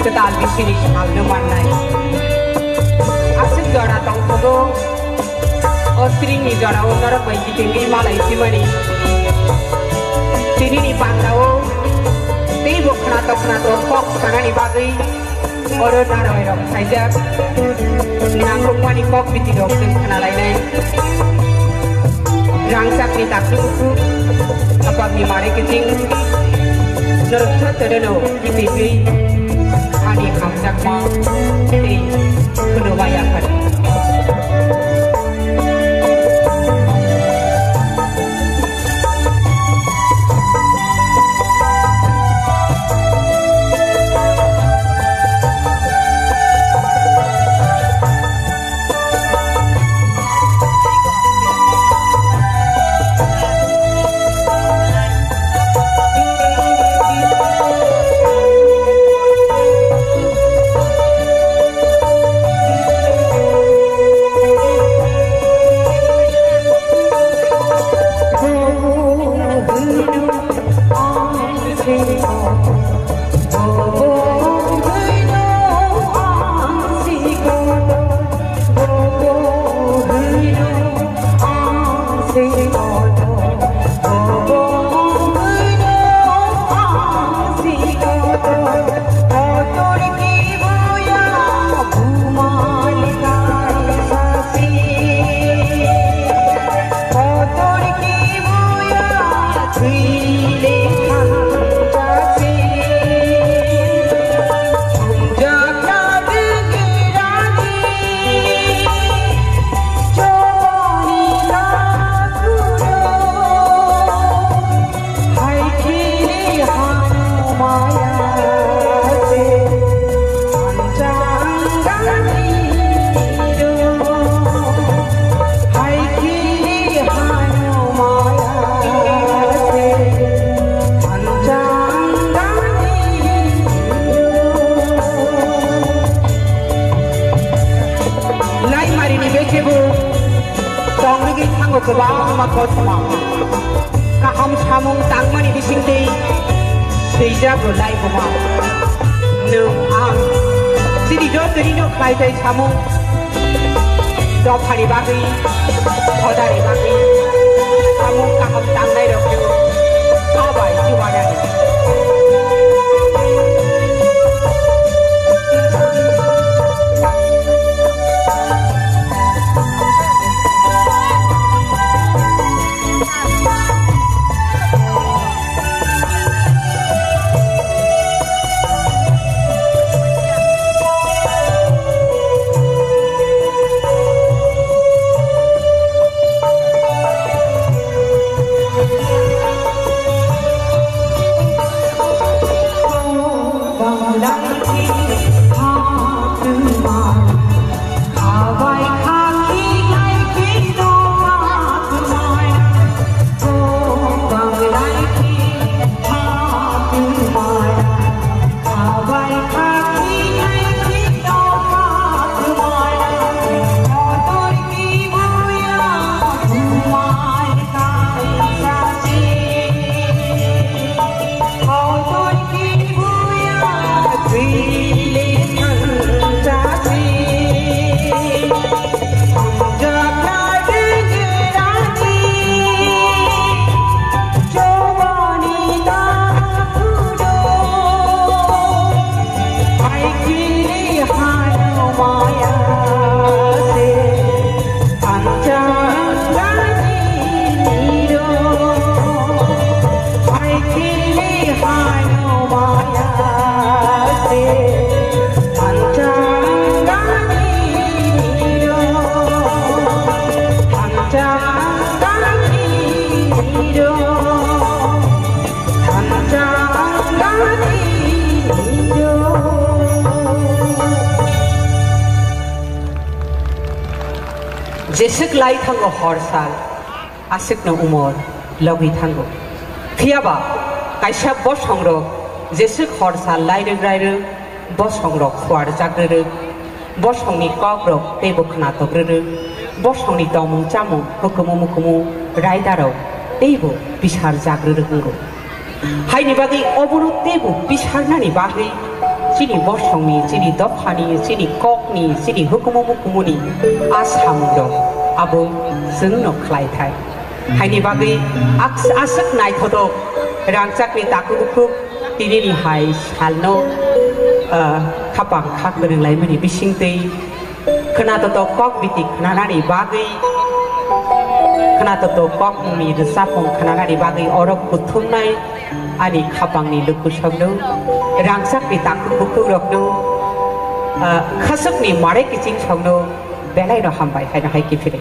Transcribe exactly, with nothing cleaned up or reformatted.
Kwtal bisini salno mannai. Aswk jora tongthogo, o stringni jorao norok bai kitingwi malai simani. Tinini pandao teibo khnatok khnatok kok sanani bagwi oro narwai rok khaijak. Nangkukmani kok biti rok chwng khna lainai. Rangchakni dakti kuthuk, apakni mare kiting, norok jotono kitingwi ani hamjakma tei khwnuma yaphar. Laimarini bechebo tongnogwi thango kwbangma kothoma. Kaham samung tangmani bisingtwi swijak bo lai buma. Nwng ang chini joto rino khlai tai samung dophani bagwi, hodani bagwi samung kaham tangnai rok bai chubanani. Jeswk lai thango hor sal, aswkno umor logwi thango. Phiyaba kaisa bosongrok jeswk hor sal lairwk rairwk, bosongrok phuarjak rwrwk, bosongni kokrok teibo khnatok rwrwk, bosongni tongmung chamung hukumu mukumu raidarok teibo bisarjak rwrwk wngo. Haini bagwi obono teibo bisarnani bagwi chini bosongni, chini dophani, chini kokni, chini hukumu mukumuni a samungrok abo chwngno khlaithai. Haini bagwi aks-, aswk naithotok rangchakni takhuk bukhuk tinini hai salno, ah, khapang kha kwrwnglaimani bisingtwi khwnatotok kok biti khwnanani bagwi, khwnatotok kokmungni rwchapmung khwnanani bagwi oro kuthumnai ani khapangni lukusongno rangchakni takhuk bukhukrokno, ah, khasukni mare kichingsongno belaino hambai haino hai kiphilwi.